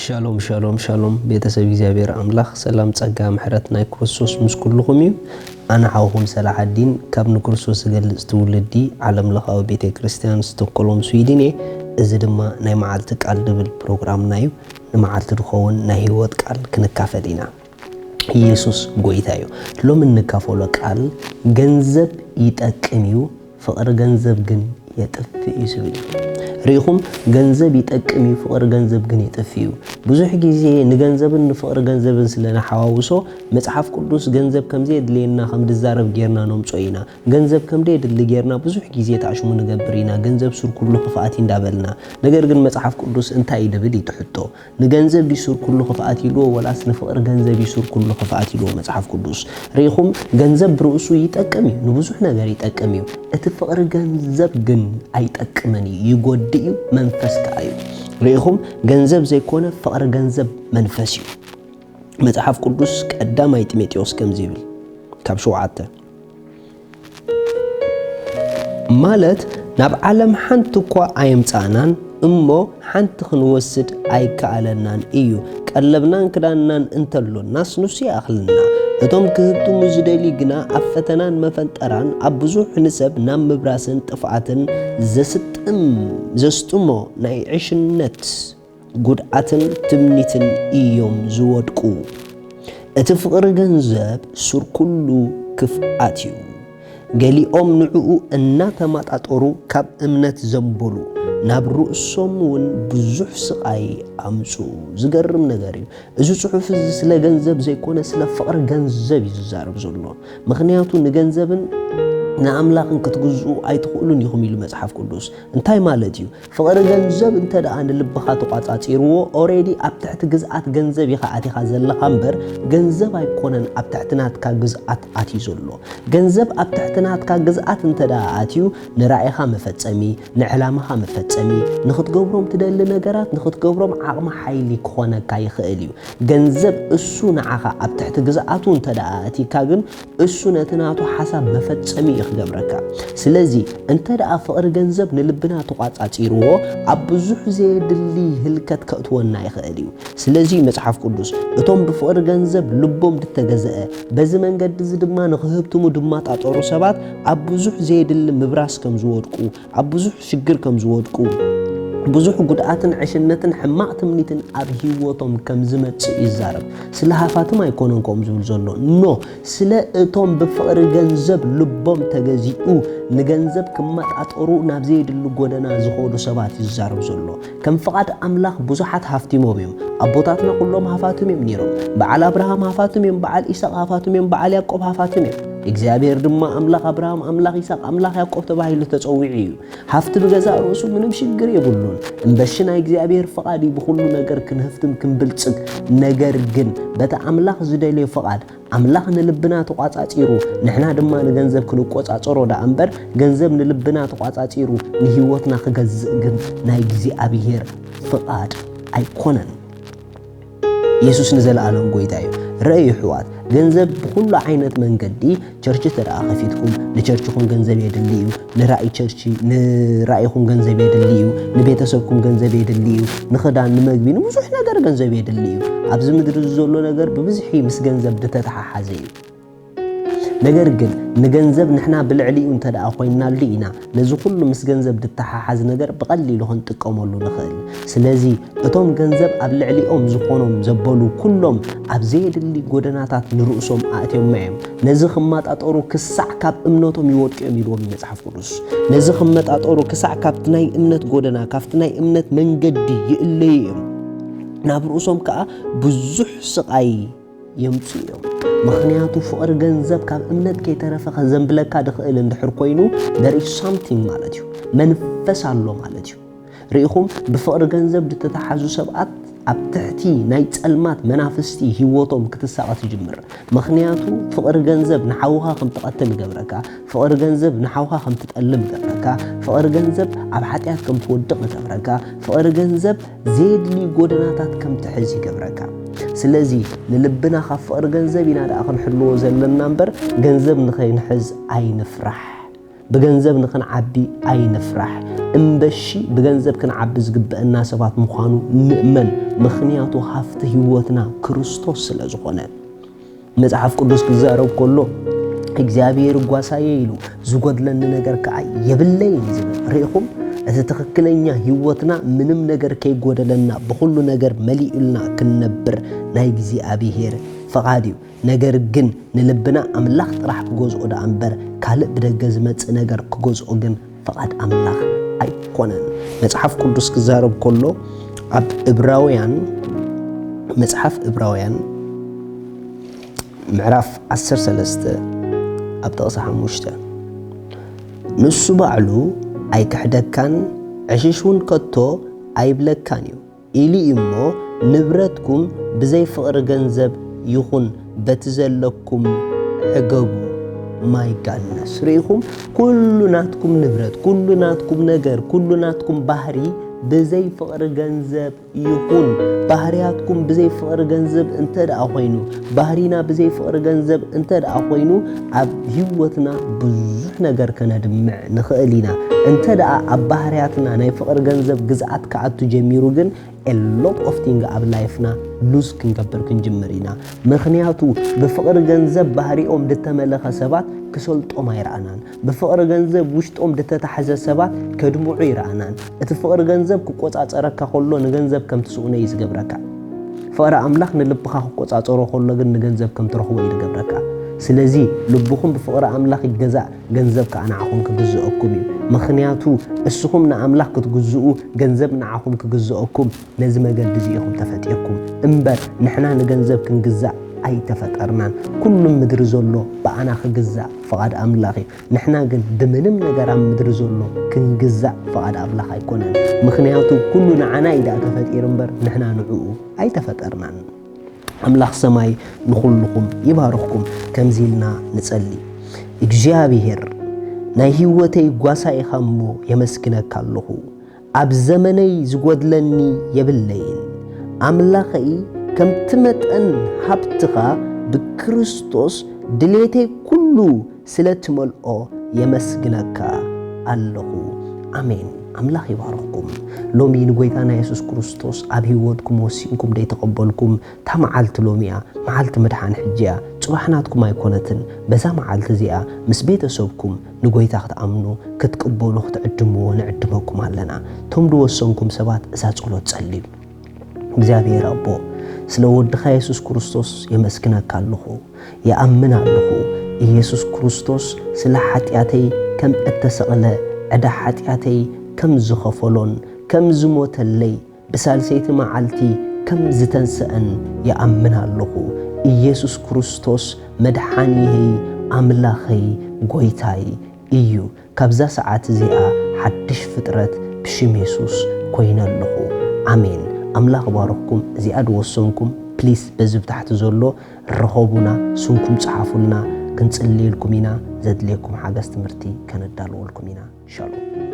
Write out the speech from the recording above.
ሻሎም ሻሎም ሻሎም፣ ቤተሰብ እግዚኣብሔር ኣምላኽ፣ ሰላም ጸጋ ምሕረት ናይ ክርስቶስ ምስ ኩልኹም እዩ። ኣነ ሓውኹም ሰላሓዲን ካብ ንክርስቶስ ዝገልጽ ትውልዲ ዓለም ለኻዊ ቤተ ክርስቲያን ስቶኮሎም ስዊድን እየ። እዚ ድማ ናይ መዓልቲ ቃል ድብል ፕሮግራምና እዩ። ንመዓልቲ ድኸውን ናይ ህይወት ቃል ክንካፈል ኢና። ኢየሱስ ጎይታ እዩ። ሎም እንካፈሎ ቃል ገንዘብ ይጠቅም እዩ፣ ፍቕሪ ገንዘብ ግን የጥፍእ እዩ ዝብል እዩ። ርኢኹም፣ ገንዘብ ይጠቅም እዩ፣ ፍቕሪ ገንዘብ ግን የጥፍእ እዩ። ብዙሕ ግዜ ንገንዘብን ንፍቕሪ ገንዘብን ስለ ንሓዋውሶ፣ መጽሓፍ ቅዱስ ገንዘብ ከም ዘየድልየና ከም ድዛረብ ጌርና ነምጾ ኢና። ገንዘብ ከም ደየድሊ ጌርና ብዙሕ ግዜ ተኣሽሙ ንገብር ኢና። ገንዘብ ሱር ኩሉ ክፍኣት እዩ እንዳበልና። ነገር ግን መጽሓፍ ቅዱስ እንታይ እዩ ድብል እዩ ትሕቶ? ንገንዘብ ድዩ ሱር ኩሉ ክፍኣት ኢልዎ፣ ወላስ ንፍቕሪ ገንዘብ እዩ ሱር ኩሉ ክፍኣት ኢልዎ መጽሓፍ ቅዱስ? ርኢኹም፣ ገንዘብ ብርእሱ ይጠቅም እዩ፣ ንብዙሕ ነገር ይጠቅም እዩ። እቲ ፍቕሪ ገንዘብ ግን ኣይጠቅምን እዩ፣ ይጎድእ እዩ፣ መንፈስ ከኣ እዩ። ርኢኹም፣ ገንዘብ ዘይኮነ ፍቕሪ ገንዘብ መንፈስ እዩ። መጽሓፍ ቅዱስ ቀዳማይ ጢሞቴዎስ ከምዚ ይብል፣ ካብ ሸውዓተ ማለት፣ ናብ ዓለም ሓንቲ እኳ ኣየምጻእናን እሞ ሓንቲ ክንወስድ ኣይከኣለናን እዩ። ቀለብናን ክዳንናን እንተሎናስ ንሱ ይኣኽለና። እቶም ክህብትሙ ዝደልዩ ግና ኣብ ፈተናን መፈንጠራን ኣብ ብዙሕ ንሰብ ናብ ምብራስን ጥፍኣትን ዘስጥም ዘስጥሞ ናይ ዕሽነት ጉድኣትን ትምኒትን እዮም ዝወድቁ። እቲ ፍቕሪ ገንዘብ ሱር ኩሉ ክፍኣት እዩ። ገሊኦም ንዕኡ እናተመጣጠሩ ካብ እምነት ዘንበሉ፣ ናብ ርእሶም እውን ብዙሕ ስቓይ ኣምጽኡ። ዝገርም ነገር እዩ። እዚ ጽሑፍ እዚ ስለ ገንዘብ ዘይኮነ፣ ስለ ፍቕሪ ገንዘብ እዩ ዝዛረብ ዘሎ። ምኽንያቱ ንገንዘብን ንኣምላኽን ክትግዝኡ ኣይትኽእሉን ኢኹም ኢሉ መጽሓፍ ቅዱስ። እንታይ ማለት እዩ? ፍቕሪ ገንዘብ እንተ ደኣ ንልብኻ ተቋጻጺርዎ፣ ኦሬዲ ኣብ ትሕቲ ግዝኣት ገንዘብ ኢኻ ኣቲኻ ዘለኻ እምበር፣ ገንዘብ ኣይኮነን ኣብ ትሕቲ ናትካ ግዝኣት ኣትዩ ዘሎ። ገንዘብ ኣብ ትሕቲ ናትካ ግዝኣት እንተ ደኣ ኣትዩ፣ ንራኢኻ መፈጸሚ፣ ንዕላማኻ መፈጸሚ፣ ንኽትገብሮም ትደሊ ነገራት ንኽትገብሮም ዓቕሚ ሓይሊ ክኾነካ ይኽእል እዩ። ገንዘብ እሱ ንዓኻ ኣብ ትሕቲ ግዝኣቱ እንተ ደኣ ኣቲካ ግን፣ እሱ ነቲ ናቱ ሓሳብ መፈጸሚ እዩ ክገብረካ። ስለዚ፣ እንተ ደኣ ፍቕሪ ገንዘብ ንልብና ተቋጻጺርዎ፣ ኣብ ብዙሕ ዘየድሊ ህልከት ከእትወና ይኽእል እዩ። ስለዚ፣ መጽሓፍ ቅዱስ፣ እቶም ብፍቕሪ ገንዘብ ልቦም ድተገዝአ፣ በዚ መንገዲ እዚ ድማ ንኽህብትሙ ድማጣጠሩ ሰባት፣ ኣብ ብዙሕ ዘየድሊ ምብራስ ከም ዝወድቁ፣ ኣብ ብዙሕ ሽግር ከም ዝወድቁ፣ ብዙሕ ጉድኣትን ዕሽነትን ሕማቕ ትምኒትን ኣብ ህይወቶም ከም ዝመጽእ ይዛረብ። ስለ ሃፋትም ኣይኮነን ከምኡ ዝብል ዘሎ። ኖ፣ ስለ እቶም ብፍቕሪ ገንዘብ ልቦም ተገዚኡ፣ ንገንዘብ ክመጣጠሩ ናብ ዘየድሊ ጎደና ዝኸዱ ሰባት እዩ ዝዛረብ ዘሎ። ከም ፍቓድ ኣምላኽ ብዙሓት ሃፍቲሞም እዮም። ኣቦታትና ኩሎም ሃፋትም እዮም ነይሮም። በዓል ኣብርሃም ሃፋትም እዮም፣ በዓል ኢሳቕ ሃፋትም እዮም፣ በዓል ያዕቆብ ሃፋትም እዮም። እግዚኣብሔር ድማ ኣምላኽ ኣብርሃም፣ ኣምላኽ ይስሐቅ፣ ኣምላኽ ያዕቆብ ተባሂሉ ተጸዊዑ እዩ። ሃፍቲ ብገዛእ ርእሱ ምንም ሽግር የብሉን። እምበሺ ናይ እግዚኣብሔር ፍቓድ እዩ ብኹሉ ነገር ክንህፍትም ክንብልጽግ። ነገር ግን በቲ ኣምላኽ ዝደልዮ ፍቓድ፣ ኣምላኽ ንልብና ተቋጻጺሩ፣ ንሕና ድማ ንገንዘብ ክንቆጻጸሮ ደኣ እምበር፣ ገንዘብ ንልብና ተቋጻጺሩ ንህይወትና ክገዝእ ግን ናይ እግዚኣብሔር ፍቓድ ኣይኮነን። የሱስ ንዘለኣለም ጎይታ እዩ። ረእዩ ኣሕዋት፣ ገንዘብ ብኹሉ ዓይነት መንገዲ፣ ቸርች እንተ ደኣ ከፊትኩም፣ ንቸርችኹም ገንዘብ የድሊ እዩ፣ ንራእይ ቸርች፣ ንራእይኹም ገንዘብ የድሊ እዩ፣ ንቤተሰብኩም ገንዘብ የድሊ እዩ፣ ንኽዳን፣ ንመግቢ፣ ንብዙሕ ነገር ገንዘብ የድሊ እዩ። ኣብዚ ምድሪ እዚ ዘሎ ነገር ብብዝሒ ምስ ገንዘብ ዝተተሓሓዘ እዩ። ነገር ግን ንገንዘብ ንሕና ብልዕሊኡ እንተ ደኣ ኮይንናሉ ኢና፣ ነዚ ኩሉ ምስ ገንዘብ ዝተሓሓዝ ነገር ብቐሊሉ ክንጥቀመሉ ንኽእል። ስለዚ እቶም ገንዘብ ኣብ ልዕሊኦም ዝኾኖም ዘበሉ ኩሎም ኣብ ዘየድሊ ጎደናታት ንርእሶም ኣእትዮማ እዮም። ነዚ ክመጣጠሩ ክሳዕ ካብ እምነቶም ይወድቁ እዮም ኢልዎም እዩ መጽሓፍ ቅዱስ። ነዚ ክመጣጠሩ ክሳዕ ካብቲ ናይ እምነት ጎደና፣ ካብቲ ናይ እምነት መንገዲ ይእለዩ እዮም። ናብ ርእሶም ከኣ ብዙሕ ስቓይ የምጽኡ እዮም። ምኽንያቱ ፍቕሪ ገንዘብ ካብ እምነት ከይተረፈ ከዘንብለካ ድኽእል እንድሕር ኮይኑ፣ there is something ማለት እዩ። መንፈስ ኣሎ ማለት እዩ። ርኢኹም፣ ብፍቕሪ ገንዘብ ድተተሓዙ ሰባት ኣብ ትሕቲ ናይ ጸልማት መናፍስቲ ህይወቶም ክትሳቐ ትጅምር። ምኽንያቱ ፍቕሪ ገንዘብ ንሓውኻ ከም ትቐትል ይገብረካ፣ ፍቕሪ ገንዘብ ንሓውኻ ከም ትጠልም ይገብረካ፣ ፍቕሪ ገንዘብ ኣብ ሓጢኣት ከም ትወድቕ ይገብረካ፣ ፍቕሪ ገንዘብ ዘየድልዩ ጎደናታት ከም ትሕዝ ይገብረካ። ስለዚ ንልብና ካብ ፍቕሪ ገንዘብ ኢና ደኣ ክንሕልዎ ዘለና እምበር፣ ገንዘብ ንኸይንሕዝ ኣይንፍራሕ። ብገንዘብ ንኽንዓቢ ኣይንፍራሕ። እምበሺ ብገንዘብ ክንዓቢ ዝግበአና ሰባት ምዃኑ ንእመን፣ ምኽንያቱ ሃፍቲ ህይወትና ክርስቶስ ስለ ዝኾነ። መጽሓፍ ቅዱስ ክዛረብ ከሎ እግዚኣብሔር ጓሳየ ኢሉ ዝጎድለኒ ነገር ከኣ የብለይን እዩ ዝብል። ርኢኹም? እቲ ትኽክለኛ ህይወትና ምንም ነገር ከይጎደለና ብኹሉ ነገር መሊኡልና ክንነብር ናይ እግዚኣብሔር ፈቓድ እዩ። ነገር ግን ንልብና ኣምላኽ ጥራሕ ክገዝኦ ደኣ እምበር ካልእ ብደገ ዝመጽእ ነገር ክገዝኦ ግን ፍቓድ ኣምላኽ ኣይኮነን። መጽሓፍ ቅዱስ ክዛረብ ከሎ ኣብ እብራውያን መጽሓፍ እብራውያን ምዕራፍ ዓሰርተ ሰለስተ ኣብ ጥቕሲ ሓሙሽተ ንሱ ባዕሉ ኣይክሕደካን ዕሽሽ እውን ከቶ ኣይብለካን እዩ ኢሉ እዩ እሞ ንብረትኩም ብዘይ ፍቕሪ ገንዘብ ይኹን በቲ ዘለኩም ሕገጉ። ማይ ጋድነስ ርኢኹም? ኩሉ ናትኩም ንብረት፣ ኩሉ ናትኩም ነገር፣ ኩሉ ናትኩም ባህሪ ብዘይ ፍቕሪ ገንዘብ ይኹን። ባህርያትኩም ብዘይ ፍቕሪ ገንዘብ እንተ ደኣ ኮይኑ፣ ባህሪና ብዘይ ፍቕሪ ገንዘብ እንተ ደኣ ኮይኑ፣ ኣብ ህይወትና ብዙሕ ነገር ከነድምዕ ንኽእል ኢና። እንተ ደኣ ኣብ ባህርያትና ናይ ፍቕሪ ገንዘብ ግዝኣት ክኣቱ ጀሚሩ ግን a lot of thing ኣብ ላይፍና ሉዝ ክንገብር ክንጅምር ኢና። ምኽንያቱ ብፍቕሪ ገንዘብ ባህሪኦም ዝተመለኸ ሰባት ክሰልጦም ኣይረኣናን። ብፍቕሪ ገንዘብ ውሽጦም ዝተታሕዘ ሰባት ከድምዑ ይረኣናን። እቲ ፍቕሪ ገንዘብ ክቆጻጸረካ ከሎ ንገንዘብ ከም ትስእኖ እዩ ዝገብረካ። ፍቕሪ ኣምላኽ ንልብኻ ክቆጻጸሮ ከሎ ግን ንገንዘብ ከም ትረኽቦ እዩ ዝገብረካ። ስለዚ ልብኹም ብፍቕሪ ኣምላኽ ይገዛእ፣ ገንዘብ ከኣ ንዓኹም ክግዝአኩም እዩ። ምኽንያቱ እስኹም ንኣምላኽ ክትግዝኡ ገንዘብ ንዓኹም ክግዝአኩም ነዚ መገዲ እዚ ኢኹም ተፈጢርኩም እምበር ንሕና ንገንዘብ ክንግዛእ ኣይተፈጠርናን። ኩሉ ምድሪ ዘሎ ብኣና ክግዛእ ፍቓድ ኣምላኽ እዩ። ንሕና ግን ብምንም ነገር ኣብ ምድሪ ዘሎ ክንግዛእ ፍቓድ ኣምላኽ ኣይኮነን። ምኽንያቱ ኩሉ ንዓና እዩ ደኣ ተፈጢሩ እምበር ንሕና ንዕኡ ኣይተፈጠርናን። ኣምላኽ ሰማይ ንኹልኹም ይባርኽኩም። ከምዚ ኢልና ንጸሊ። እግዚኣብሔር ናይ ህይወተይ ጓሳ ኢኻ እሞ የመስግነካ ኣለኹ። ኣብ ዘመነይ ዝጎድለኒ የብለይን። ኣምላኸይ ከምቲ መጠን ሃብትኻ ብክርስቶስ ድሌተይ ኩሉ ስለ ትመልኦ የመስግነካ ኣለኹ። ኣሜን። ኣምላኽ ይባርኽኩም። ሎሚ ንጎይታና የሱስ ክርስቶስ ኣብ ህይወትኩም ወሲንኩም ደይተቐበልኩም እታ መዓልቲ ሎሚ እያ፣ መዓልቲ ምድሓን ሕጂ እያ። ጽባሕ ናትኩም ኣይኮነትን። በዛ መዓልቲ እዚኣ ምስ ቤተሰብኩም ንጎይታ ክትኣምኑ፣ ክትቅበሉ፣ ክትዕድምዎ ንዕድመኩም ኣለና። እቶም ዝወሰንኩም ሰባት እዛ ጸሎት ጸልዩ። እግዚኣብሔር ኣቦ፣ ስለ ወድኻ የሱስ ክርስቶስ የመስግነካ ኣለኹ። ይኣምን ኣለኹ። ኢየሱስ ክርስቶስ ስለ ሓጢኣተይ ከም እተሰቕለ፣ ዕዳ ሓጢኣተይ ከም ዝኸፈሎን ከም ዝሞተለይ፣ ብሳልሰይቲ መዓልቲ ከም ዝተንስአን ይኣምን ኣለኹ። ኢየሱስ ክርስቶስ መድሓኒየይ፣ ኣምላኸይ፣ ጎይታይ እዩ። ካብዛ ሰዓት እዚኣ ሓድሽ ፍጥረት ብሽም የሱስ ኮይነ ኣለኹ። ኣሜን። ኣምላኽ ባርኽኩም። እዚኣ ዝወሰንኩም ፕሊስ በዚ ብታሕቲ ዘሎ ርኸቡና፣ ስምኩም ጸሓፉልና፣ ክንጽልየልኩም ኢና። ዘድልየኩም ሓገዝ ትምህርቲ ከነዳልወልኩም ኢና። ሻሎም።